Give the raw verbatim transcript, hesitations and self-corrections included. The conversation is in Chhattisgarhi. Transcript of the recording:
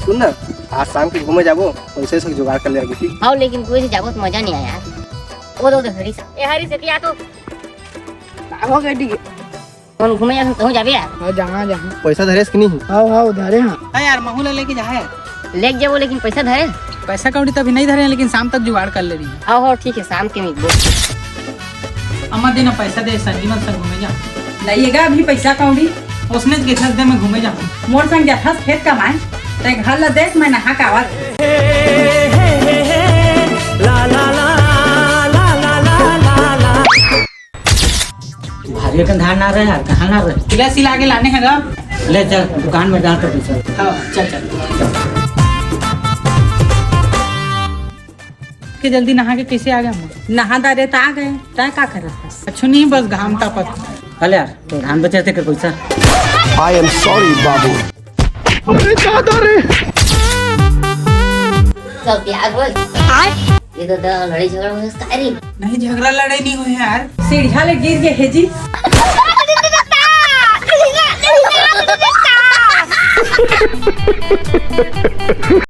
सुन ना, आज शाम के घूमे जाबो, पैसा से जुगाड़ कर ले आगे, ठीक? हाँ, लेकिन तू ऐसे जाबो तो मजा नहीं आया यार। वो दो, दो हरीश। ए हरीश, एती आ तो। का हो गए, ठीक है? कौन घूमे जाबो, तू जाबे यार? हाँ, जहाँ, जहाँ। पैसा धरेस कि नहीं? हाँ, हाँ, उधारे हाँ। हाँ यार, महू ला लेके जा है। लेके जाबो, लेकिन पैसा धरे? पैसा कौड़ी तो अभी नहीं धरे हैं, लेकिन शाम तक जुगाड़ कर ले रही है। हाँ, हाँ, ठीक है, शाम के मिलबो। अम्मा देना पैसा दे, संजीवन संग घूमे जा। नहीं है अभी पैसा कौड़ी। उसने के छस दे, मैं घूमे जा। मोर संग जथस खेत कमाए, ते घर ला देख, मैं नहा के आवत। भारी अकन धान ना रहे यार, कहाँ ना रहे? ले सिला के लाने हैं गा। ले चल, दुकान में डाल कर दे चल। हाँ, चल, चल। के जल्दी नहा के कैसे आ गए हम? नहा डारे त आ गए, तय का करत हस? अच्छो नहीं, बस घाम तापत। अले यार, तो धान बचे थे कर पैसा। I am sorry, बाबू। अरे दादा रे। सब प्याज बोल। ये तो, तो लड़ाई झगड़ा हो सकता है रे। नहीं, झगड़ा लड़ाई नहीं हुई है यार। सीढ़िया ले गिर के हेजी।